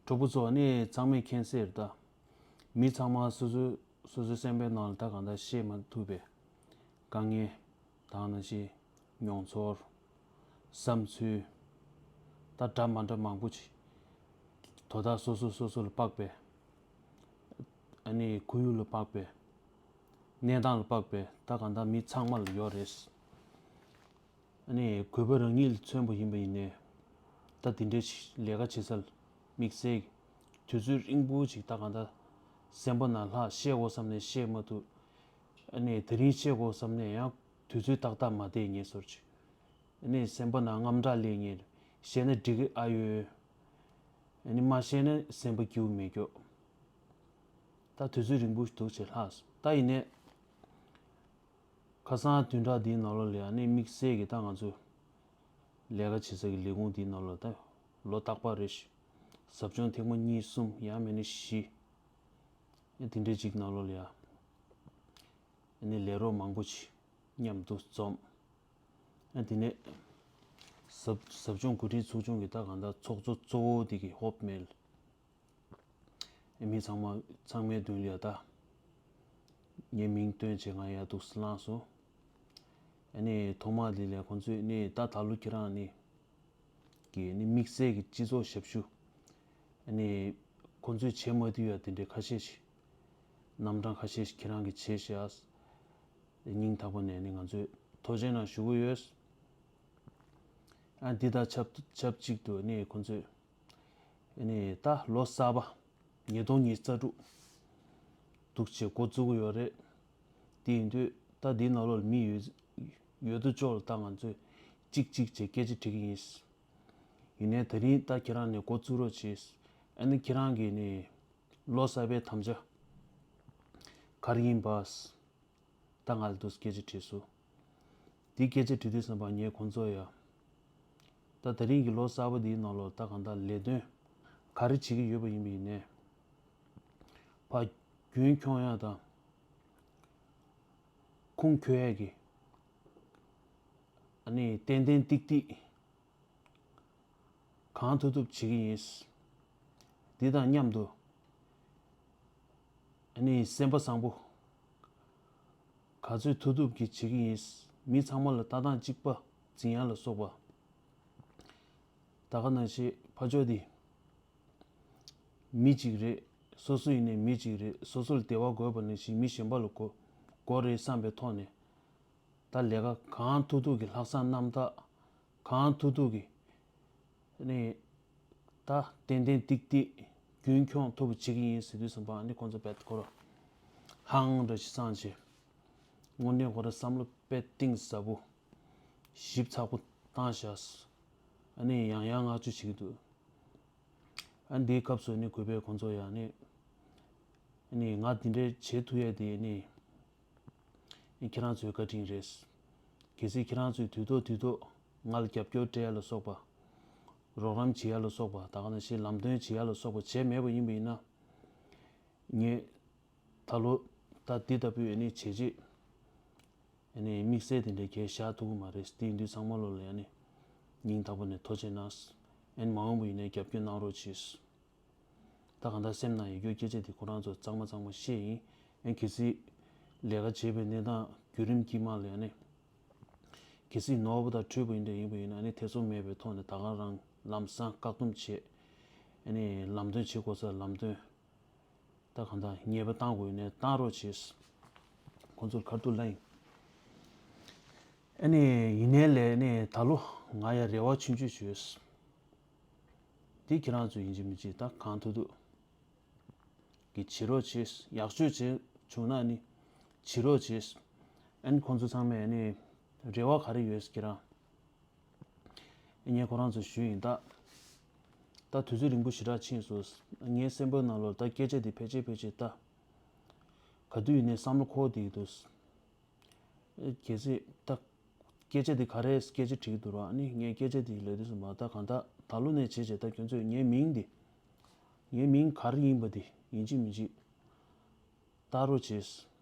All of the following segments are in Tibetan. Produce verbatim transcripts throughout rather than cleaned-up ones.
གྲོགས་པོ་ཚོ་ནི་ཚང་མས་མཁྱེན་གསལ་རེད་ད། མི་ཚང་མ་སོ་སོའི་སོ་སོའི་སེམས་པའི་ནང་ལ་ད་གང་ལྟར་བཤད་མ་ཐུབ་པའི་དཀའ་ངལ་དང་ནང་བཞིན་མྱོང་ཚོར། བསམ་ཚུལ། ད་འདྲ་མ་འདྲ་མང་པོ་ཅིག་དོ་བདག་སོ་སོ་སོ་སོ་ལ་དཔག་པའི། ཨ་ནི་ཁོར་ཡུག་ལ་དཔག་པའི། གནས་སྟངས་ལ་དཔག་པའི་ད་གང་ལྟར་མི་ཚང་མ་ལ་ཡོད་རེད། ཨ་ནི་གུས་པ་རང་ཉིད་ལ་མཚོན་པ་ཡིན་པ་ཡིན་ནའི། ད་དེ་འདྲའི་ཞིག་ལས་ཀ་བྱེད་སར་དམིགས་བསལ་གྱི་དུས་ཚོད་རིང་པོ་ཅིག་ད་གང་ལྟར་སེམས་པ་ནང་ལྷག་བཤད་དགོས་བསམ་ནས་བཤད་མ་ཐུབ། ཨ་ནི་དེ་རིང་བཤད་དགོས་བསམ་ནས་ཡང་དུས་ཚོད་ཏག་ཏག་མ་བསྡད་ངེས་སོར་ཅིག་ཨ་ནི་སེམས་པ་ནང་དངངས་སྐྲག་སླེབས་ངེས། བཤད་ན་འགྲིག་གི་ཨ་ཡོད། ཨ་ནི་མ་བཤད་ན་སེམས་པ་སྐྱིད་པོ་མེད་སྐྱོ། ད་དུས་ཚོད་རིང་པོ་འདུག་བྱས་ལྷག་སོང་ད་ཡིན་ནའི། ཁ་སང་བདུན་ཕྲག་འདིའི་ནང་ལོགས་ལ་ཡང་ནི་དམིགས་བསལ་གྱི་ད་ང་ཚོ་ལས་ཀ་བྱེད་ས་གི་ལས་ཁུངས་འདིའི་ནང་ལོགས་ད་ལོ་རྟག་པར་རེ་བཞིན་ཟབ་སྦྱོང་ཐེངས་མ་གཉིས་གསུམ་ཡང་མིན་ན་བཞི། ཨེ་དེ་འདྲའི་ཅིག་ནང་ལོགས་ལ་ཡང་ནི་ལས་རོགས་མང་པོ་ཅིག་མཉམ་དུ་འཛོམས། ཨེ་དེ་ནས་ཟབ་ཟབ་སྦྱོང་གོ་སྒྲིག་ཚོགས་ཆུང་གི་ད་གང་ལྟར་ཚོགས་གཙོ་གཙོ་བོ་དེ་གི་ཧོབ་མེལ། མི་ཚང་མ་ཚང་མའི་མདུན་ལ་ཡ་ད། ངའི་མིང་བཏོན་བྱས་ང་ཡ་འདུག་སེ་ལངས་སོང་། ཨ་ནི་ཐོག་མ་དེ་ལས་ཁོང་ཚོས་ནི་ད་ད་ལོ་ཁྱེད་རང་ནི། གི་ནི་དམིགས་བསལ་གྱི་སྤྱི་ཚོགས་ཞབས་ཞུ། ཨ་ནི་ཁོང་ཚོས་བྱེད་མ་ཐུབ་ཡ་དེ་འདྲའི་ཁ་ཤས་ཤིག་རྣམ་གྲངས་ཁ་ཤས་ཤིག་ཁྱེད་རང་གིས་བྱས་ཤག་སྙིང་ཐག་པ་ནས་ནི་ང་ཚོས་ཐུགས་རྗེ་གནང་ཞུ་གི་ཡོད། ཨ་འདི་དང་ཆབས་ཆབས་ཅིག་ཏུ་ནི་ཁོང་ཚོས། ཨ་ནི་ད་ལོ་གསར་པ་ཉིས་སྟོང་ཉི་ཤུ་རྩ་དྲུག་འདུག་བྱས་འགོ་བཙུགས་ཀྱི་ཡོད་རེད། དེ་ཡིན་དུས་ད་འདིའི་ནང་ལོགས་ལ་མི་ཡོད་ཡོད་དོ་ཅོག་ལ་ད་ང་ཚོས་གཅིག་གཅིག་བྱས་སྐད་ཆ་དྲི་གི་ཡིན། ཡིན་ནའི་ད་རིང་ད་ཁྱེད་རང་ནས་འགོ་བཙུགས་རོགས་བྱེད། ཨ་ནི་ཁྱེད་རང་གིས་ནི་ལོ་གསར་པའི་དམ་བཅའ་ག་རེ་ཡིན་པ། ད་ང་ལ་འདུག་སྐད་ཆ་དྲིས་སོང་། འདི་སྐད་ཆ་དྲི་དུས་ཙམ་པ་ངས་ཁོང་ཚོ་ཡ། ད་ད་རིང་གི་ལོ་གསར་པ་འདིའི་ནང་ལོགས་ད་གང་ལྟར་ལས་དོན་ག་རེ་བྱེད་ཀྱི་ཡོད་པ་ཡིན་པ་ཡིན་ནའི། ཕ་རྒྱུན་འཁྱོངས་ཡ་དང་། ཁུངས་འཁྱོལ་ཡ་གི། ཨ་ནི་ཏན་ཏན་ཏིག་ཏིག་གང་ཐུབ་ཐུབ་བྱེད་ཀྱི་ཡིན། འདི་དང་མཉམ་དུ། ཨ་ནི་སེམས་པ་བཟང་པོ། ག་ཚོད་ཐུབ་ཐུབ་ཀྱིས་བྱེད་ཀྱི་ཡིན། མི་ཚང་མ་ལ་ལྟ་སྟངས་གཅིག་པ་འཛིན་ཡ་ལ་སོགས་པ། ད་ག་ནང་བཞིན་ཕ་ཕྱོགས་འདི། མི་གཅིག་རེད། སོ་སོ་ཡིན་ནའི་མི་གཅིག་རེད། སོ་སོ་ལ་བདེ་བ་དགོས་པ་ནང་བཞིན་མི་གཞན་པ་ལ་དགོས་དགོས་རེད་བསམ་པའི་ཐོག་ནས། ད་ལས་ཀ་གང་ཐུབ་ཐུབ་ཀྱིས་ལྷག་བསམ་རྣམ་དག་གང་ཐུབ་ཐུབ་ཀྱིས། ནས། ད་ཏན་ཏན་ཏིག་ཏིག་རྒྱུན་འཁྱོངས་ཐུབ་པ་བྱེད་ཀྱི་ཡིན་ཟེར་དུས་ཙམ་པ་ཨ་ནི་ཁོང་ཚོ་དཔེ་ཁོ་ར་ཧང་འདྲ་ཞིག་སངས་བྱས། དངོས་གནས་ཁོ་ར་བསམ་བློ་དཔེ་གཏིང་ཟབ་པོ། ཞིབ་ཚགས་པོ་བཏང་བཞག་ཨ་ནི་ཡང་ཡང་བསྔགས་བརྗོད་བྱེད་ཀྱི་འདུག་ཨ་འདིའི་སྐབས་སུ་ནི་གུས་པས་ཁོང་ཚོ་ཡང་ནི། ཨ་ནི་ང་འདི་འདྲའི་བྱེད་ཐུབ་ཡས་དེ་ནི། ཁྱེད་རང་ཚོའི་བཀའ་དྲིན་རེད། གལ་སྲིད་ཁྱེད་རང་ཚོས་དུས་ཐོག་དུས་ཐོག་ང་ལ་རྒྱབ་སྐྱོར་སྤྲད་ཡ་ལ་སོགས་པ། རོགས་རམ་བྱེད་ཡ་ལ་སོགས་པ་ད་ག་ནང་བཞིན་ལམ་སྟོན་བྱེད་ཡ་ལ་སོགས་པ་བྱས་མེད་པ་ཡིན་པ་ཡིན་ན། ངས་ད་ལོ་ད་འདི་ལྟ་བུའི་ཨ་ནི་བྱས་རྗེས་ཨ་ནི་དམིགས་བསལ་དེ་འདྲའི་གས་བཞག་ཐུབ་ཀྱི་མ་རེད། དེ་ཡིན་དུས་ཚང་མ་ལོ་ལ་ཨ་ནི་སྙིང་ཐག་པ་ནས་ཐུགས་རྗེ་གནང་། ཨ་ནི་མ་འོངས་པ་ཡིན་ནའི་རྒྱབ་སྐྱོར་གནང་རོགས་གྱིས། ད་གང་ལྟར་སེམས་ནང་ཡོད་རྒྱུ་སྐད་ཆ་དེ་ཁོ་རང་ཚོ་གཙང་མ་གཙང་མ་བཤད་ཡིན། ཨེ་གལ་སྲིད་ལས་ཀ་བྱེད་པའི་གནས་སྟངས་བརྒྱུད་རིམ་དཀྱིལ་མ་ལ་ཡང་ནས་གལ་སྲིད་ནོར་བུ་དང་འཁྲུལ་པ་ཡིན་འདྲ་ཡིན་པ་ཡིན་ན་ནི་ཐེ་ཚོམ་མེད་པའི་ཐོག་ནས་ད་ག་རང་ལམ་སང་བཀག་སྡོམ་བྱེད། ཨེ་ནས་ལམ་སྟོན་བྱེད་དགོས་ས་ལམ་སྟོན། ད་གང་ལྟར་ཉེས་པ་བཏང་དགོས་ཡིན་ནས་བཏང་རོགས་བྱེད། ཁོང་ཚོར་ཁ་ཐུག་ལབ་ཡིན། ཨེ་ནས་ཡིན་ནའི་ལས་ནས་ད་ལོ་ང་ཡ་རེ་བ་ཆུང་ཆུང་བྱོས། འདི་ཁྱེད་རང་ཚོ་ཡིན་གཅིག་མིན་གཅིག་ད་གང་ཐུབ་ཐུབ་ཀྱི་བྱེད་རོགས་བྱེད། ཡག་ཤོས་བྱེད་བྱུང་ན་ནི་བྱེད་རོགས་བྱེད། ཨན་ཁོང་ཚོ་ཚང་མས་ནི་རེ་བ་ག་རེ་ཡོད་ཁྱེད་རང་། ངས་ཁོ་རང་ཚོ་ཞུས་ཡིན་ད། ད་དུས་ཚོད་རིང་པོ་ཞེ་དྲག་ཕྱིན་སོང་། ངའི་སེམས་པའི་ནང་ལོགས་ད་སྐད་ཆ་འདི་ཕལ་ཆེར་ཕལ་ཆེར་ད། ག་དུས་ཡིན་ནའི་བསམ་བློ་འཁོར་བསྡད་ཀྱི་འདུག་གལ་སྲིད་ད། སྐད་ཆ་འདི་ག་རེ་སྐད་ཆ་དྲིས་ཀྱི་འདུག་ར། ཨ་ནི་ངས་སྐད་ཆ་འདི་ལབ་དུས་ཙམ་པ་ད་གང་ལྟར་ད་ལོ་ནས་བྱས་བྱས་ད་ཁྱོད་ཚོས་ངའི་མིང་འདི། ངའི་མིང་ག་རེ་ཡིན་པ་འདི་ཡིན་གཅིག་མིན་གཅིག་བལྟ་རོགས་བྱེད།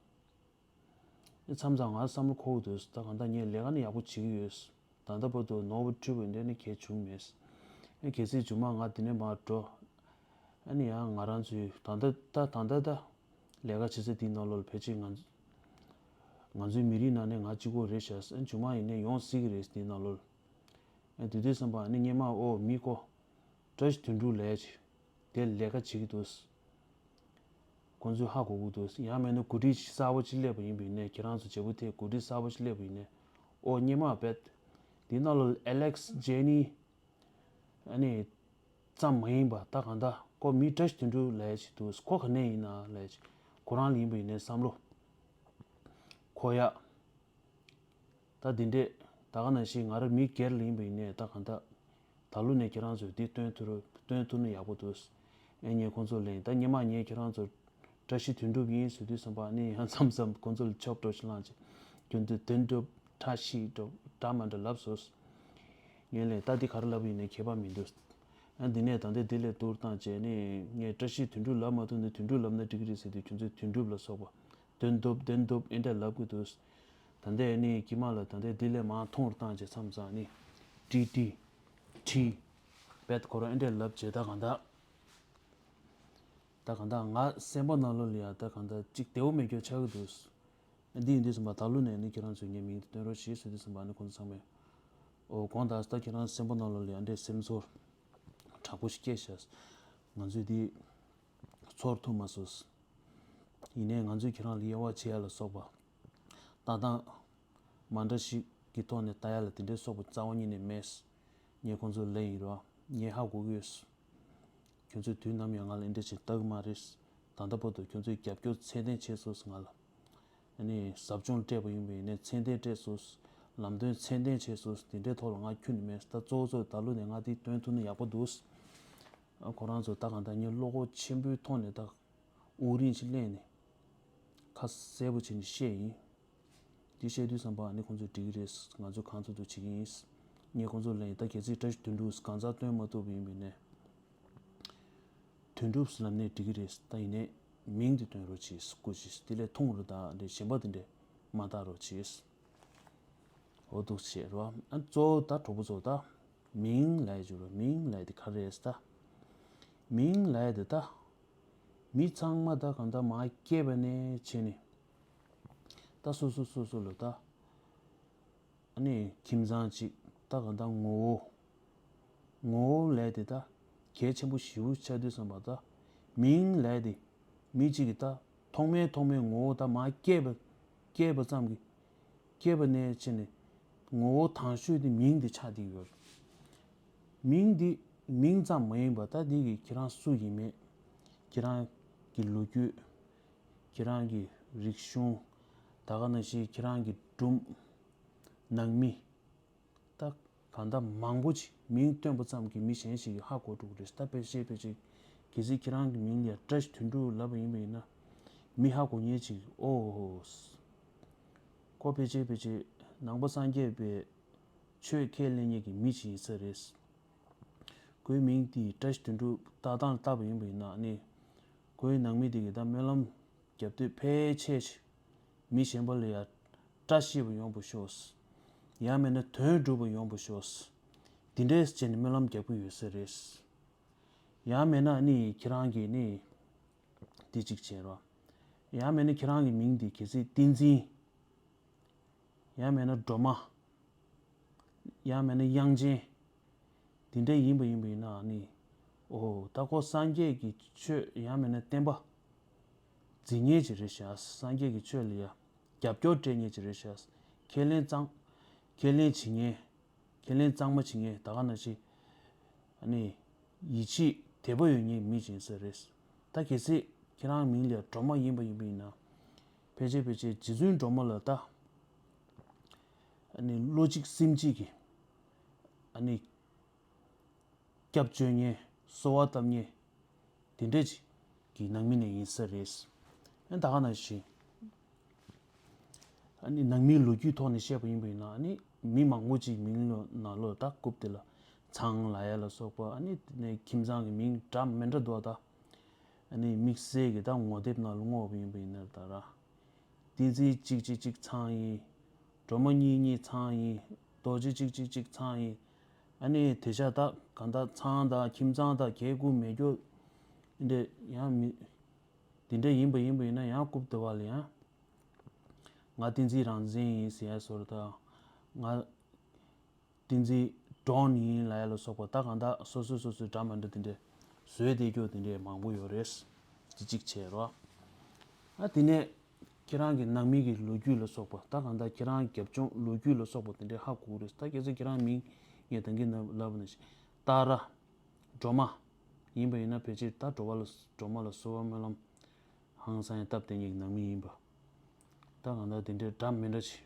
ཨེ་མཚམས་མཚམས་ང་བསམ་བློ་འཁོར་གྱི་འདུག་ད་གང་ལྟར་ངས་ལས་ཀ་ནི་ཡག་པོ་བྱེད་ཀྱི་ཡོད། ད་ལྟ་བར་དུ་ནོར་བུ་འཁྲུལ་བ་འདྲ་ནི་གས་བྱུང་མེད། ཨེ་གལ་སྲིད་མཇུག་མ་ང་འདི་ནས་མར་འགྲོ། ཨ་ནི་ཡང་ང་རང་ཚོའི་ད་ལྟ་ད་ད་ལྟ་ད་ལས་ཀ་བྱེད་ས་དེའི་ནང་ལོགས་ལ་ཕལ་ཆེར་ང་ང་ཚོའི་མི་རིགས་ནང་ནས་ང་གཅིག་པོ་རེད་ཤག་ཨ་ནི་མཇུག་མ་ཡིན་ནའི་ཡོང་སྲིད་ཀྱི་རེད་དེའི་ནང་ལོགས་ལ། ཨ་དེ་དུས་ཙམ་པ་ཨ་ནི་སྔོན་མ་ཨོ་མི་ཁོ་བཀྲ་ཤིས་དོན་གྲུབ་ལབ་ཡ་ཅིག་དེ་ལས་ཀ་བྱེད་ཀྱི་འདུག་ཁོང་ཚོས་ཧ་གོ་གི་འདུག་ཡང་མིན་ན་འགོ་ཁྲིད་ཅིག་གསར་པ་ཅིག་སླེབས་པ་ཡིན་པ་ཡིན་ནའི་ཁྱེད་རང་ཚོ་བྱེད་པོ་དེ་འགོ་ཁྲིད་གསར་པ་ཅིག་སླེབས་པ་ཡིན་ནའི་ཨོ་སྔོན་མ་བེད་དེའི་ནང་ལོགས་ཨེ་ལེག་སི་ཇེ་ནི། ཨ་ནི། ཙམ་མ་ཡིན་པ་ད་གང་ལྟར་ཁོ་མི་བཀྲ་ཤིས་དོན་གྲུབ་ལབ་ཡ་ཞིག་འདུག་ཁོ་ག་ནས་ཡིན་ན་ལབ་ཡ་ཞིག་ཁོ་རང་ལ་ཡིན་པ་ཡིན་ནའི་བསམ་བློ་འཁོར་ཡག་ད་འདི་འདྲས་ད་ག་ནང་བཞིན་ང་རང་མི་སྒེར་ལ་ཡིན་པ་ཡིན་ནའི་ད་གང་ལྟར་ད་ལོ་ནས་ཁྱེད་རང་ཚོས་འདི་སྟོན་ཐུབ་རོགས་སྟོན་ཐུབ་ན་ཡག་པོ་འདུག་ཨེ་ངས་ཁོང་ཚོ་ལ་ཡིན་ད་སྔོན་མ་ངས་ཁྱེད་རང་ཚོ་བཀྲ་ཤིས་དོན་གྲུབ་ཡིན་ཟེར་དུས་ཙམ་པ་ནི་ཡང་མཚམས་མཚམས་ཁོང་ཚོ་ལ་ཆོབ་འགྲོ་ཞིག་བླངས་བྱས་ཁྱོད་ཚོས་དོན་གྲུབ་བཀྲ་ཤིས་འགྲོ་འདྲ་མ་འདྲ་ལབ་སོང་། ངས་ལས་ད་འདི་ག་རེ་ལབ་ཡིན་ནའི་ཁྱད་པར་མི་འདུག་ཨ་འདི་ནས་ད་ལྟ་འདི་ལས་བསྡུར་བཏང་བྱས་ནས་ངས་བཀྲ་ཤིས་དོན་གྲུབ་ལབ་མ་ཐུབ་ན་དོན་གྲུབ་ལབ་ན་འགྲིག་གི་རེད་ཟེར་དུས་ཁྱོད་ཚོས་དོན་གྲུབ་ལ་སོགས་པ་དོན་གྲུབ་དོན་གྲུབ་ཨེ་འདྲ་ལབ་གི་འདུག་ད་ལྟའི་ནི་དཀྱིལ་མ་ལ་ད་ལྟའི་འདི་ལས་མང་མཐོང་བཏང་བྱས་མཚམས་མཚམས་ནི་ཏི་ཏི་ཏི་བེད་ཁོ་རང་ཨེ་འདྲ་ལབ་བྱས་ད་གང་ལྟར། ད་གང་ལྟར་ང་སེམས་པ་ནང་ལོགས་ལ་ཡང་ད་གང་ལྟར་གཅིག་བདེ་བོ་མེད་རྒྱུ་ཆགས་ཀྱི་འདུག་འདི་ཡིན་དུས་ཙམ་པ་ད་ལོ་ནས་ནི་ཁྱེད་རང་ཚོས་ངའི་མིང་དེ་སྟོན་རོགས་བྱེད་ཟེར་དུས་ཙམ་པ་ནི་ཁོང་ཚོ་ཚང་མས་ཨོ་དགོངས་དག་ད་ཁྱེད་རང་སེམས་པ་ནང་ལོགས་ལ་ཡང་འདྲའི་སེམས་ཚོར་དྲག་པོ་ཞིག་སྐྱེས་ཤག་ང་ཚོས་འདི་ཚོར་ཐུབ་མ་སོང་། ཡིན་ནའི་ང་ཚོས་ཁྱེད་རང་ལ་དབྱེ་བ་ཕྱེ་ཡ་ལ་སོགས་པ་ལྟ་སྟངས་མ་འདྲ་ཞིག་གི་ཐོག་ནས་ལྟ་ཡ་ལ་དེ་འདྲའི་སོགས་པ་རྩ་བ་ཉིད་ནས་མེད། ངས་ཁོང་ཚོ་ལ་ཡིན་རོགས་ངས་ཧ་གོ་གི་ཡོད། ཁྱོད་ཚོས་དུས་ནམ་ཡང་ང་ལ་འདི་འདྲ་ཞིག་ལྟ་གི་མ་རེད། ད་ལྟ་བར་དུ་ཁྱོད་ཚོས་རྒྱབ་སྐྱོར་ཚད་ལྡན་བྱས་སོང་ང་ལ། ཨ་ནི་ཟབ་སྦྱོང་སྤྲད་པ་ཡིན་པ་ཡིན་ནའི་ཚད་ལྡན་སྤྲད་སོང་། ལམ་སྟོན་ཚད་ལྡན་བྱས་སོང་དེ་འདྲའི་ཐོག་ལ་ང་ཁྱོན་ནས་མེད་ད་གཙོ་བོ་གཙོ་བོ་ད་ལོ་ནས་ང་དེ་སྟོན་ཐུབ་ན་ཡག་པོ་འདུག་ཨ་ཁོ་རང་ཚོ་ད་གང་ལྟར་ངས་བློ་ཁོག་ཆེན་པོའི་ཐོག་ནས་ད་དབུགས་རིང་ཞིག་ལེན་ནས་ཁ་གསལ་པོ་བྱས་ནས་བཤད་ཡིན། འདི་བཤད་དུས་ཙམ་པ་ཨ་ནི་ཁོང་ཚོས་འགྲིག་གི་རེད། ང་ཚོས་གང་ཐུབ་ཐུབ་བྱེད་ཀྱི་ཡིན། ངས་ཁོང་ཚོ་ལ་ཡིན་ད་གལ་སྲིད་བཀྲ་ཤིས་དོན་གྲུབ་གང་ཟག་སྟོན་མ་ཐུབ་པ་ཡིན་པ་ཡིན་ནའི། དོན་གྲུབ་ལབ་ནའི་འགྲིག་གི་རེད་ད་ཡིན་ནའི་མིང་དེ་སྟོན་རོགས་བྱེད་སྐུ་མཁྱེན་དེ་ལས་ཐུང་རུ་དང་འདྲ་གཞན་པ་དེ་འདྲ་མ་བཏགས་རོགས་བྱེད། འོ་འདུག་བྱེད་རོགས་ཨ་གཙོ་བོ་ད་གྲོགས་པོ་ཚོ་ད་མིང་ལབ་ཡ་བྱུང་རོགས་མིང་ལབ་ཡ་དེ་ག་རེ་རེད་ད། མིང་ལབ་ཡ་དེ་ད། མི་ཚང་མ་ད་གང་ལྟར་མ་སྐྱེས་པ་ནས་བྱས་ནས་ད་སོ་སོ་སོ་སོ་ལ་ད་ཨ་ནི་ཁྱིམ་ཚང་གཅིག་ད་གང་ལྟར་ངོ་བོ་ངོ་བོ་ལས་དེ་ད་གལ་ཆེན་པོ་ཞེ་པོ་ཆགས་དུས་ཙམ་པ་ད་མིང་ལས་དེ་མི་གཅིག་གི་ད་ཐོག་མའི་ཐོག་མའི་ངོ་བོ་ད་མ་སྐྱེས་པ་སྐྱེས་པ་ཙམ་གྱི་སྐྱེས་པ་ནས་བྱས་ནས་ངོ་བོ་དང་ཤོས་དེ་མིང་དེ་ཆགས་བསྡད་ཡོད། མིང་འདི་མིང་ཙམ་མ་ཡིན་པ་ད་འདི་གི་ཁྱེད་རང་སུ་ཡིན་མེད། ཁྱེད་རང་གི་ལོ་རྒྱུས། ཁྱེད་རང་གི་རིག་གཞུང་། ད་ག་ནང་བཞིན་ཁྱེད་རང་གི་སྒྲུང་། ནང་མི། ད་གང་ལྟར་མང་པོ་ཅིག་མིང་བཏོན་པ་ཙམ་གྱིས་མི་གཞན་ཞིག་གིས་ཧ་གོ་འགྲོ་གི་རེད་ད་ཕལ་ཆེར་ཕལ་ཆེར་གལ་སྲིད་ཁྱེད་རང་གི་མིང་ལ་བཀྲ་ཤིས་དོན་གྲུབ་ལབ་པ་ཡིན་པ་ཡིན་ན་མི་ཧ་གོ་མཁན་ཅིག་ཨོ་ཧོ། ཁོ་ཕལ་ཆེར་ཕལ་ཆེར་ནང་པ་སངས་རྒྱས་པའི་ཆོས་ཁས་ལེན་མཁན་གྱི་མི་ཞིག་ཡིན་ས་རེད། ཁོའི་མིང་དེ་བཀྲ་ཤིས་དོན་གྲུབ་ལྟ་སྟངས་ལྟ་བུ་ཡིན་པ་ཡིན་ན་ནི། ཁོའི་ནང་མི་དེ་གིས་ད་སྨོན་ལམ་རྒྱབ་དུས་ཕལ་ཆེར་མི་གཞན་པ་ལ་ཡང་བཀྲ་ཤིས་པ་ཡོང་བ་ཤོག་ཡང་མིན་ན་དོན་འགྲུབ་པ་ཡོང་བ་ཤོག་འདི་འདྲས་བྱས་ནས་སྨོན་ལམ་རྒྱག་གི་ཡོད་ས་རེད། ཡང་མིན་ན་ནི་ཁྱེད་རང་གིས་ནི་འདི་གཅིག་བྱས་རོགས། ཡང་མིན་ན་ཁྱེད་རང་གི་མིང་འདི་གལ་སྲིད་བསྟན་འཛིན། ཡང་མིན་ན་སྒྲོལ་མ། ཡང་མིན་ན་དབྱངས་ཅན། འདི་འདྲ་ཡིན་པ་ཡིན་པ་ཡིན་ན་ནི། ཨོ་ད་ཁོ་སངས་རྒྱས་ཀྱི་ཆོས་ཡང་མིན་ན་བསྟན་པ་འཛིན་མཁན་ཅིག་རེད་ཤག་སངས་རྒྱས་ཀྱི་ཆོས་ལ་ཡ་རྒྱབ་སྐྱོར་སྤྲད་མཁན་ཅིག་རེད་ཤག་ཁས་ལེན་གཙང་། ཁས་ལེན་བྱེད་མཁན། ཁས་ལེན་གཙང་མ་བྱེད་མཁན་ད་ག་ནང་བཞིན། ཨ་ནི། ཡིད་ཆེས་དད་པ་ཡོད་མཁན་མི་ཅིག་ཡིན་ས་རེད། ད་གལ་སྲིད་ཁྱེད་རང་མིང་ལ་སྒྲོལ་མ་ཡིན་པ་ཡིན་པ་ཡིན་ན། ཕལ་ཆེར་ཕལ་ཆེར་རྗེ་བཙུན་སྒྲོལ་མ་ལ་ད། ཨ་ནི་བློ་གཅིག་སེམས་གཅིག་གིས། ཨ་ནི། སྐྱབས་བཅོལ་མཁན། གསོལ་བ་བཏབ་མཁན། དེ་འདྲས་ཅིག་གི་ནང་མི་ནས་ཡིན་ས་རེད། ཨ་ནི་ད་ག་ནང་བཞིན། ཨ་ནི་ནང་མིའི་ལོ་རྒྱུས་ཐོག་ནས་བཤད་པ་ཡིན་པ་ཡིན་ན་ཨ་ནི་མི་མང་པོ་ཅིག་མིང་ལོ་ནང་ལོ་ད་རྐུབ་དེ་ལ་ཚང་ལ་ཡ་ལ་སོགས་པ་ཨ་ནི་དེ་ནས་ཁྱིམ་ཚང་གི་མིང་འདྲ་མི་འདྲ་འདུག་ད། ཨ་ནི་དམིགས་བསལ་གྱི་ད་ངོ་དེབ་ནང་ལ་བསྔོགས་པ་ཡིན་པ་ཡིན་ན་ད་ར། བསྟན་འཛིན་གཅིག་གཅིག་གཅིག་ཚང་ཡིན། སྒྲོལ་མ་གཉིས་གཉིས་ཚང་ཡིན། རྡོ་རྗེ་གཅིག་གཅིག་གཅིག་ཚང་ཡིན། ཨ་ནི་དེ་ཤ་ད་གང་ད་ཚང་ད་ཁྱིམ་ཚང་ད་གད་སྐུ་མེ་སྒྱོགས། འདི་འདྲ་ཡང་མི། འདི་འདྲ་ཡིན་པ་ཡིན་པ་ཡིན་ན་ཡང་རྐུབ་བསྡུ་བ་ལ་ཡང་། ང་བསྟན་འཛིན་རང་བཙན་ཡིན་ཟེར་ཡ་བཟོ་འདྲ་དང་། ང་བསྟན་འཛིན་ཌོན་ཡིན་ལབ་ཡ་ལ་སོགས་པ། ད་གང་ལྟར་སོ་སོས་སོ་སོའི་འདྲ་མི་འདྲ་དེ་འདྲ་བཟོས་བསྡད་རྒྱུ་དེ་འདྲ་མང་པོ་ཡོད་རེད། དེ་གཅིག་བྱས་རོགས། ཨ་དེ་ནས་ཁྱེད་རང་གི་ནང་མི་གི་ལོ་རྒྱུས་ལ་སོགས་པ། ད་གང་ལྟར་ཁྱེད་རང་གི་རྒྱབ་ལྗོངས་ལོ་རྒྱུས་ལ་སོགས་པ་དེ་འདྲ་ཧ་གོ་གི་རེད། ད་གལ་སྲིད་ཁྱེད་རང་མིང་ངས་ད་གིན་ལབ་པ་ནང་བཞིན་སྟག་ར། སྒྲོལ་མ། ཡིན་པ་ཡིན་ན་ཕལ་ཆེར་ད་སྒྲོལ་མ་ལ་སྒྲོལ་མ་ལ་སོལ་བ་སྨོན་ལམ། ཧང་སང་ཡང་སྟབས་བདེ་ཉིད་ནང་མི་ཡིན་པ། ད་གང་ལྟར་དེ་འདྲའི་འདྲ་མི་འདྲ་ཞིག་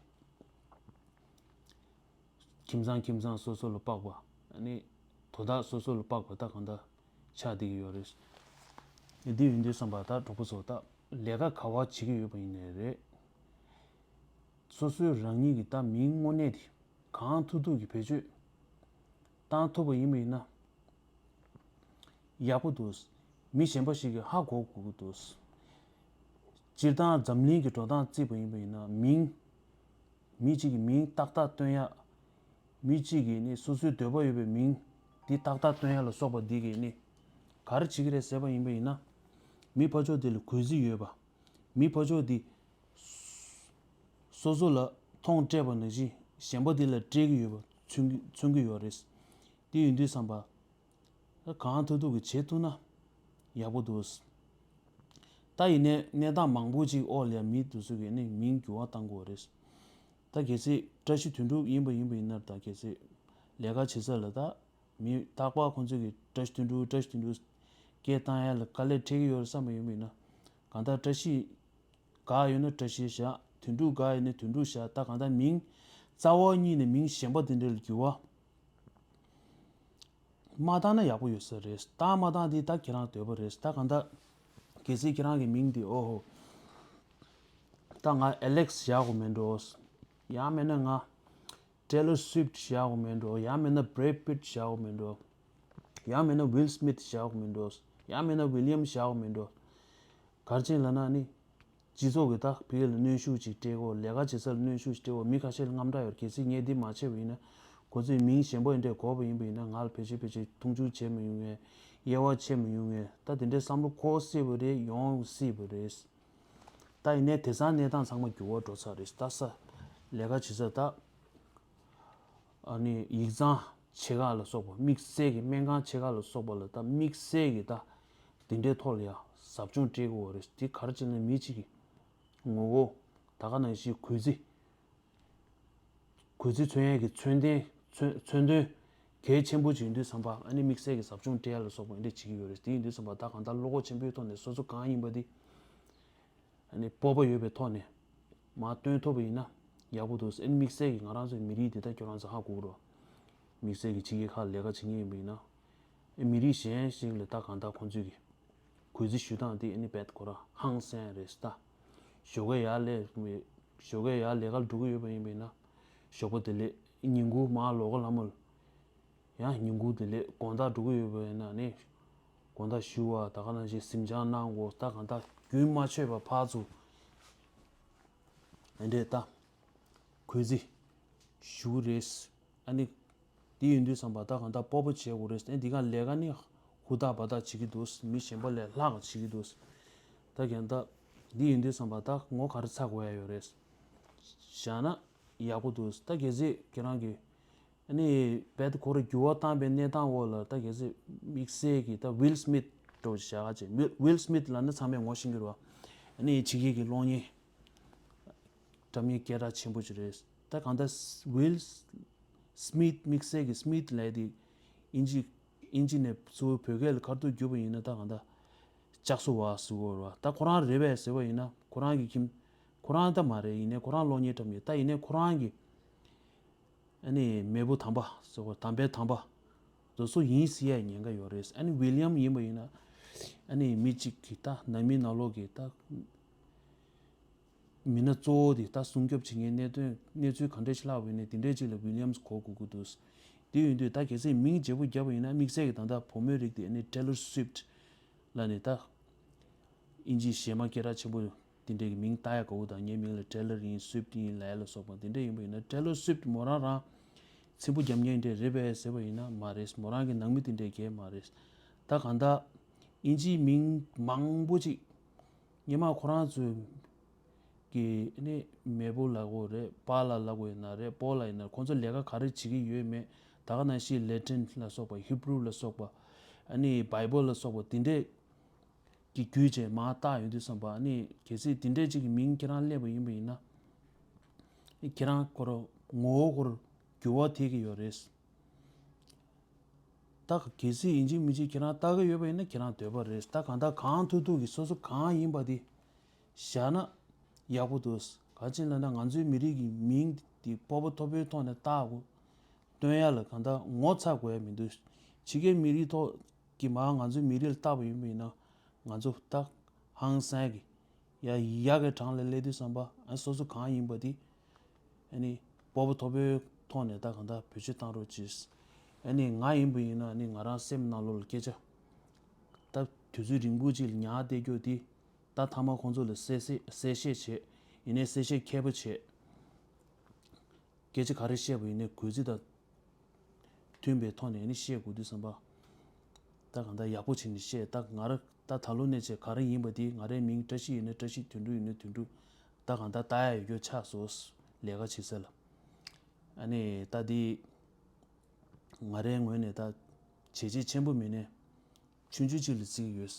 ཁྱིམ་ཚང་ཁྱིམ་ཚང་སོ་སོ་ལ་དཔག་པ། ཨ་ནི་དོ་བདག་སོ་སོ་ལ་དཔག་པ་ད་གང་ལྟར་ཆགས་བསྡད་ཀྱི་ཡོད་རེད། འདི་ཡིན་དུས་ཙམ་པ་ད་གྲོགས་པོ་ཚོ། ད་ལས་ཀ་ག་བ་བྱེད་ཀྱི་ཡོད་པ་ཡིན་ནའི་རེད། སོ་སོའི་རང་ཉིད་ཀྱི་ད་མིང་དངོས་གནས་དེ་གང་ཐུབ་ཐུབ་ཀྱི་བེད་སྤྱོད་བཏང་ཐུབ་པ་ཡིན་པ་ཡིན་ན་ཡག་པོ་འདུག་མི་གཞན་པ་ཞིག་གིས་ཧ་གོ་དགོས་ཀྱི་འདུག་སྤྱིར་བཏང་འཛམ་གླིང་གི་འགྲོ་སྟངས་བརྩིས་པ་ཡིན་པ་ཡིན་ན། མིང་། མི་གཅིག་གི་མིང་ཏག་ཏག་བཏོན་ཡ། མི་གཅིག་གིས་ནི་སོ་སོའི་འདོད་པ་ཡོད་པའི་མིང་འདི་ཏག་ཏག་བཏོན་ཡ་ལ་སོགས་པ་འདི་གིས་ནི་ག་རེ་བྱེད་ཀྱི་རེད་ཟེར་བ་ཡིན་པ་ཡིན་ན། མི་ཕར་ཕྱོགས་དེ་ལ་གུས་བརྩི་ཡོད་པ། མི་ཕར་ཕྱོགས་འདི་སོ་སོ་ལ་མཐོང་སྤྲད་པ་ནང་བཞིན་གཞན་པ་འདི་ལ་སྤྲད་ཀྱི་ཡོད་པ་མཚོན་གྱི་མཚོན་གྱི་ཡོད་རེད། དེ་ཡིན་དུས་ཙམ་པ། གང་ཐུབ་ཐུབ་ཀྱིས་བྱེད་ཐུབ་ན་ཡག་པོ་འདུག་ད་ཡིན་ནའི་གནས་སྟངས་མང་པོ་ཅིག་འོག་ལ་ཡ་མི་དེ་ཚོ་གིས་ནི་མིང་འགྱུར་བ་གཏང་དགོས་རེད། ད་གལ་སྲིད་བཀྲ་ཤིས་དོན་གྲུབ་ཡིན་པ་ཡིན་པ་ཡིན་ན། ད་གལ་སྲིད་ལས་ཀ་བྱེད་ས་ལ་ད་མི་རྟག་པར་ཁོང་ཚོ་གིས་བཀྲ་ཤིས་དོན་གྲུབ། བཀྲ་ཤིས་དོན་གྲུབ་སྐད་བཏང་ཡ་ལ་དཀའ་ལས་འཕྲད་ཀྱི་ཡོད་རེད་བསམ་པ་ཡིན་པ་ཡིན་ན། གང་ལྟར་བཀྲ་ཤིས་དགའ་ཡོད་ན་བཀྲ་ཤིས་བཞག་དོན་གྲུབ་དགའ་ཡོད་ན་དོན་གྲུབ་བཞག་ད་གང་ལྟར་མིང་རྩ་བ་ཉིད་ནས་མིང་གཞན་པ་དེ་འདྲ་ལ་འགྱུར་བ་མ་བཏང་ན་ཡག་པོ་ཡོད་ས་རེད། བཏང་མ་བཏང་དེ་ད་ཁྱེད་རང་འདོད་པ་རེད། ད་གང་ལྟར་གལ་སྲིད་ཁྱེད་རང་གི་མིང་དེ། ཨོ་ཧོ། ད་ང་ཨེ་ལེགས་བཞག་དགོས་མེད་འགྲོ། ཡང་མིན་ན་ང་ཊེ་ལར་སུའིཕཊ་བཞག་དགོས་མེད་འགྲོ། ཡང་མིན་ན་བྷི་རེཌ་པིཊ་བཞག་དགོས་མེད་འགྲོ། ཡང་མིན་ན་ཝིལ་སྨིཐ་བཞག་དགོས་མེད་འགྲོ། ཡང་མིན་ན་ཝི་ལི་ཡམ་བཞག་དགོས་མེད་འགྲོ། ག་རེ་བྱས་ལབ་ན་ནི། སྤྱི་ཚོགས་ཀྱིས་ད་ཕ་གི་ལ་གནོན་ཤུགས་ཅིག་སྤྲད་དགོས། ལས་ཀ་བྱེད་ས་ལ་གནོན་ཤུགས་ཅིག་སྤྲད་དགོས། མི་ཁ་ཤས་ལ་དངངས་སྐྲག་ཡོད། གལ་སྲིད་ངས་འདི་མ་བྱས་པ་ཡིན་ན། ཁོ་ཚོས་མིང་གཞན་པ་འདི་འདྲ་འགོད་པ་ཡིན་པ་ཡིན་ན། ང་ལ་ཕལ་ཆེར་ཕལ་ཆེར་མཐོང་ཆུང་བྱེད་མི་ཡོང་ངས། དབྱེ་བ་ཕྱེ་མི་ཡོང་ངས། ད་དེ་འདྲའི་བསམ་བློ་འཁོར་སྲིད་པ་རེད། ཡོང་སྲིད་པ་རེད། ད་ཡིན་ནའི་དེང་སང་གནས་སྟངས་ཚང་མ་འགྱུར་བ་འགྲོ་ཚར་རེད། ད་ས་ལས་ཀ་བྱེད་ས་ད། ཨ་ནི་ཡིག་ཚང་ཆེ་ཁག་ལ་སོགས་པ། དམིགས་བསལ་གྱི་སྨན་ཁང་ཆེ་ཁག་ལ་སོགས་པ་ལ་ད་དམིགས་བསལ་གྱི་ད་དེ་འདྲའི་ཐོག་ལ་ཡ་ཟབ་སྦྱོང་སྤྲད་དགོས་པ་རེད། དེ་ག་རེ་བྱས་ན་མི་གཅིག་གི་ངོ་བོ། ད་ག་ནང་བཞིན་གུས་བརྩི། གུས་བརྩི་མཚོན་ཡས་ཀྱི་མཚོན་དོན། མཚོན་མཚོན་དོན་གལ་ཆེན་པོ་ཅིག་ཡིན་དུས་ཙམ་པ། ཨ་ནི་དམིགས་བསལ་གྱི་ཟབ་སྦྱོང་སྤྲད་ཡ་ལ་སོགས་པ་འདི་འདྲ་བྱེད་ཀྱི་ཡོད་རེད། དེ་ཡིན་དུས་ཙམ་པ་ད་གང་ལྟར་བློ་ཁོག་ཆེན་པོའི་ཐོག་ནས་སོ་སོ་གང་ཡིན་པ་འདི། ཨ་ནི་སྤོབས་པ་ཡོད་པའི་ཐོག་ནས་མར་སྟོན་ཐུབ་པ་ཡིན་ན་ཡག་པོ་འདུག་ཨ་ནི་དམིགས་བསལ་གྱི་ང་རང་ཚོའི་མི་རིགས་འདི་ད་ཁྱོད་རང་ཚོ་ཧ་གོ་གི་རེད་བ། དམིགས་བསལ་གྱི་ཕྱི་རྒྱལ་ཁག་ལས་ཀ་བྱེད་མཁན་ཡིན་པ་ཡིན་ན། ཨ་མི་རིགས་གཞན་ཞིག་ལ་ད་གང་ལྟར་ཁོང་ཚོས་ཀྱི་གུས་བརྩི་ཞུ་སྟངས་དེ་ཨ་ནི་རྦད་ཁོ་རང་ཧང་སང་རེད་ད། ཞོགས་ཀས་ཡར་སླེབས། ཞོགས་ཀས་ཡར་ལས་ཀ་ལ་འགྲོ་གི་ཡོད་པ་ཡིན་པ་ཡིན་ན། ཞོགས་པ་བདེ་ལེགས། ཉིན་གུང་མར་ལོག་ག་ལམ་ལ། ཡང་ཉིན་གུང་བདེ་ལེགས། དགོང་དག་འགྲོ་གི་ཡོད་པ་ཡིན་ན་ནི། དགོང་དག་ཞུ་བ། ད་ག་ནང་བཞིན་གཟིམ་འཇག་གནང་དགོས། ད་གང་ལྟར་རྒྱུན་མ་ཆད་པར་ཕར་ཚུར། ཨ་འདྲས་ད། གུས་བརྩི་ཞུ་རེད། ཨ་ནི། འདི་ཡིན་དུས་ཙམ་པ་ད་གང་ལྟར་སྤོབས་པ་བྱེད་དགོས་རེད། ཨ་འདི་ག་ལས་ཀ་ནི་ཧུར་ཐག་འབད་ཐག་བྱེད་ཀྱི་འདུག་མི་གཞན་པ་ལས་ལྷག་བྱེད་ཀྱི་འདུག་ད་གང་ལྟར་འདི་ཡིན་དུས་ཙམ་པ་ད་ངོ་ག་རེ་ཚ་དགོས་ཡ་ཡོད་རེད། བཞག་ན་ཡག་པོ་འདུག་ད་གལ་སྲིད་ཁྱེད་རང་གིས། ཨ་ནི་རྦད་ཁོ་རང་འགྱུར་བ་བཏང་པའི་གནས་སྟངས་འོག་ལ་ད་གལ་སྲིད་དམིགས་བསལ་གྱི་ད་ཝིལ་སྨིཐ་འདྲ་བོ་བཞག་ག་བྱས། ཝིལ་ཝིལ་སྨིཐ་ལབ་ན་ཚང་མས་ངོ་ཤེས་ཀྱི་རེད་བ། ཨ་ནི་ཕྱི་རྒྱལ་གྱི་གློག་བརྙན་འགྲེམས་ཉེས་སྐད་གྲགས་ཆེན་པོ་ཅིག་རེད། ད་གང་ལྟར་ཝིལ་སྨིཐ། དམིགས་བསལ་གྱི་སྨིཐ་ལབ་དེ་ཨིན་ཇི་ཨིན་ཇི་ནས་གཙོ་བོ་བོད་སྐད་ལ་ག་རེ་བསྒྱུར་བ་ཡིན་ན་ད་གང་ལྟར་ལྕགས་བཟོ་བ་ཟེར་གྱི་ཡོད་རེད་བ། ད་ཁོ་རང་རེད་པས་ཟེར་བ་ཡིན་ན་ཁོ་རང་གི་ཁྱིམ། ཁོ་རང་ད་མ་རེད། ཡིན་ནའི་ཁོ་རང་གློག་བརྙན་འགྲེམས་ཡོད། ད་ཡིན་ནའི་ཁོ་རང་གི། ཨ་ནི་མེས་པོ་དམ་པ་ཟེར་བ། དམ་པའི་དམ་པ་དེ་ཚོ་ཡིན་ཟེར་ཡའི་ཉེན་ཁ་ཡོད་རེད། ཨ་ནི་ཝི་ལི་ཡམ་ཡིན་པ་ཡིན་ན། ཨ་ནི་མི་གཅིག་གི་ད་ནང་མི་ནང་ལོགས་ཀྱི་ད་མི་སྣ་གཙོ་བོ་དེ་ད་སྲུང་སྐྱོབ་བྱེད་མཁན་གནད་དོན་གནས་ཚུལ་གང་འདྲ་ཞིག་ལྷག་པ་ཡིན་ནའི་དེ་འདྲའི་ཅིག་ལ་ཝི་ལི་ཡམ་གོ་དགོས་ཀྱི་འདུག་དེ་ཡིན་དུས་ད་གལ་སྲིད་མིང་བརྗེ་པོ་བརྒྱབ་པ་ཡིན་ན་དམིགས་བསལ་གྱི་ད་ལྟ་བུ་མོའི་རིགས་དེ་ཨ་ནི་ཊེ་ལར་སུའིཕཊ་ལབ་ནས་ད། ཨིན་ཇིའི་གཞས་མ་སྐད་གྲགས་ཆེན་པོ་དེ་འདྲའི་གི་མིང་བཏགས་ཡ་དགའ་བོ་དང་། ངའི་མིང་ལ་ཊེ་ལར་ཡིན། སུའིཕཊ་ཡིན་ལབ་ཡ་ལ་སོགས་པ་དེ་འདྲ་ཡིན་པ་ཡིན་ན། ཊེ་ལར་སུའིཕཊ་མོ་རང་རང་ཚིག་པོ་རྒྱབ་མཁན་དེ་རེད་པས་ཟེར་བ་ཡིན་ན་མ་རེད། མོ་རང་གི་ནང་མི་དེ་འདྲའི་གས་མ་རེད། ད་གང་ལྟར་ དབྱིན་ཇིའི་མིང་མང་པོ་ཅིག་སྔོན་མ་ཁོ་རང་ཚོའི་གི་ནི་མེ་པོ་ལབ་དགོས་རེད། པཱ་ལགས་ལབ་དགོས་ཡིན་ན་རེད། པོ་ལགས་ཡིན་ན་རེད། ཁོང་ཚོ་ལས་ཀ་ག་རེ་བྱེད་ཀྱི་ཡོད་མེད། ད་ག་ནང་བཞིན་ལེ་ཊིན་ལ་སོགས་པ། ཧི་བྷི་རུ་ལ་སོགས་པ། ཨ་ནི་བྷའི་བལ་ལ་སོགས་པ་དེ་འདྲས་ཀྱི་བརྒྱུད་བྱས་མར་བཏགས་ཡོང་དུས་ཙམ་པ། ཨ་ནི་གལ་སྲིད་དེ་འདྲས་ཅིག་གི་མིང་ཁྱེད་རང་སླེབས་པ་ཡིན་པ་ཡིན་ན། ཁྱེད་རང་ཁོ་རང་ངོ་བོ་ཁོ་རང་འགྱུར་བ་ཐེབས་ཀྱི་ཡོད་རེད། ད་གལ་སྲིད་ཡིན་གཅིག་མིན་གཅིག་ཁྱེད་རང་ལྟ་གི་ཡོད་པ་ཡིན་ན་ཁྱེད་རང་འདོད་པ་རེད། ད་གང་ལྟར་གང་ཐུབ་ཐུབ་ཀྱིས་སོ་སོ་གང་ཡིན་པ་དེ་བཞག་ན་ཡག་པོ་འདུག་ག་ཅི་ལབ་ན་ང་ཚོའི་མི་རིགས་ཀྱི་མིང་དེ་སྤོབས་པ་མཐོ་པོའི་ཐོག་ནས་བཏགས་དགོས། སྟོན་ཡ་ལ་གང་ལྟར་ངོ་ཚ་དགོས་ཡ་མི་འདུག་ཕྱི་རྒྱལ་མི་རིགས་ཐོག་གི་མར་ང་ཚོའི་མི་རིགས་ལ་བཏགས་པ་ཡིན་པ་ཡིན་ན་ང་ཚོ་ད་ཧང་སང་གི་ཡ་ཡག་གི་གྲངས་ལ་སླེབས་དུས་ཙམ་པ། ཨ་སོ་སོ་གང་ཡིན་པ་དེ་ཨ་ནི་སྤོབས་པ་མཐོ་པོའི་ཐོག་ནས་ད་གང་ལྟར་བེད་སྤྱོད་བཏང་རོགས་གྱིས། ཨ་ནི་ང་ཡིན་པ་ཡིན་ན་ཨ་ནི་ང་རང་སེམས་ནང་ལོགས་ལ་སྐད་ཆ་ད་དུས་ཚོད་རིང་པོ་ཅིག་ལ་ཉར་བསྡད་རྒྱུ་དེ་ད་མཐའ་མ་ཁོང་ཚོ་ལ་གསལ་གསལ་གསལ་བཤད་བྱས། ཡིན་ནའི་གསལ་བཤད་མཁས་པོ་བྱས། སྐད་ཆ་ག་རེ་བཤད་པ་ཡིན་ནའི་གུས་བརྩི་དང་མཐུན་པའི་ཐོག་ནས་ནི་བཤད་དགོས་དུས་ཙམ་པ། ད་གང་ལྟར་ཡག་པོ་བྱས་ནས་བཤད། ད་ང་རང་ད་ད་ལོ་ནས་བྱས་ག་རེ་ཡིན་པ་དེ། ང་རའི་མིང་བཀྲ་ཤིས་ཡིན་ན་བཀྲ་ཤིས། དོན་གྲུབ་ཡིན་ན་དོན་གྲུབ། ད་གང་ལྟར་ལྟ་ཡ་ཡོད་རྒྱུ་ཆགས་སོང་། ལས་ཀ་བྱེད་ས་ལ། ཨ་ནི་ད་དེ་ང་རའི་ངོས་ནས་ད་བྱས་རྗེས་ཆེན་པོ་མེད་ནས་ཆུང་ཆུང་ཅིག་ལ་བརྩི་གི་ཡོད།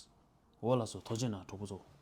འོ་ལགས་སོ། ཐུགས་རྗེ་གནང་གྲོགས་པོ་ཚོ།